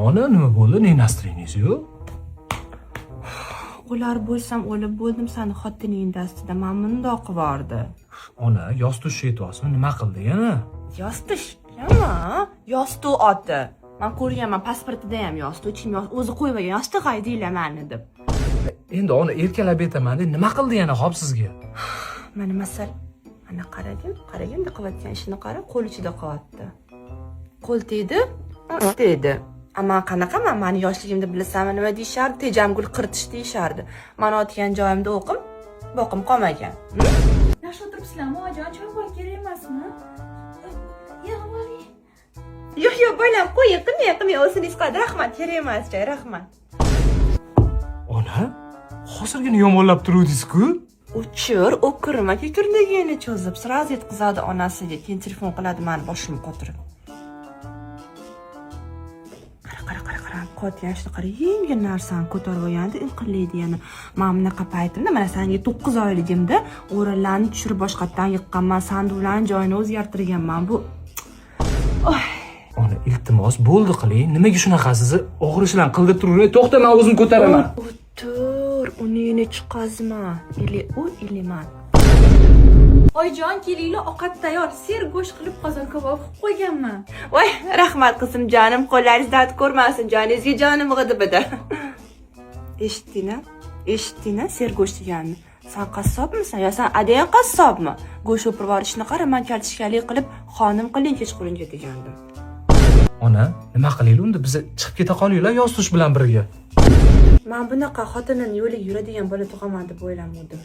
Ona, nima bo'ldi? Ne настроение ngiz yo'q? O'lar bo'lsam, o'lib bo'ldim sani xotining dastida. Man mundoq qivordi. Ona, yostiq aytyapsizmi? Nima qildi yana? Yostish nima? Yostuq oti. Man ko'rganman, pasportida ham yostuq, kim o'zi qo'ymagan yostiq haydanglar mani deb. Endi ona, erkalab aytaman, nima qildi yana hop sizga? Mana masal, mana qaragin, qaragin, qilayotgan ishini qara, qo'l ichida qilyapti. Qo'l tegdi, tegdi. A man qanaqaman? Mani yoshligimda bilasanmi nima deyishardi? Tejamgul qirtish deyishardi. Mani otgan joyimda o'qim, boqim qolmagan. Yaxshi o'tiribsizlarmi, oyijon? Choy poy kerak emasmi? Yig'ib oling. Yo'q, yo'q, bolam, qo'ying, qilmang, qilmang, o'zingiz qiladi. Rahmat, kerak emas choy, rahmat. Ona, hozirgina yomonlab turuvdingiz-ku. O'chir, o'kirma, kekirligini cho'zib, сразу yetkazadi onasiga, keyin telefon qiladi mani boshimni qotirib. Qara, qara, qara, qara, qilayotgan ishni qara, yengil narsani ko'tarib olganda inqillaydi yana. Man bunaqa paytimda, mana sanga 9 oyligimda o'rinlarni tushirib boshqatdan yiqqanman, sanduqlarni joyini o'zgartirganman. Bu Ona, iltimos, bo'ldi qiling. Nimaga shunaqasiz? Og'ir ishlarni qildirib turavering. To'xta, men o'zim ko'taraman. O'tir, uningni chiqazma. Или u, или man. Oyijon, kelinglar, ovqat tayyor. Sergo'sht qilib qozon kabob qilib qo'yganman. Voy, rahmat qizim, jonim, qo'llaringiz dard ko'rmasin, joningizga jonim g'idibida. Eshitdingmi? Eshitdingmi sergo'sht deganini? San qassobmisan yo san adang qassobmi? Go'sht o'pirib yuborishni qara, man kaltishkalik qilib, xonim qiling kechqurunga degandim. Ona, nima qilaylik unda? Biz chiqib keta qolaylik yostish bilan birga. Man bunaqa xotinini yo'liga yuradigan bola tug'aman deb o'ylamovdim.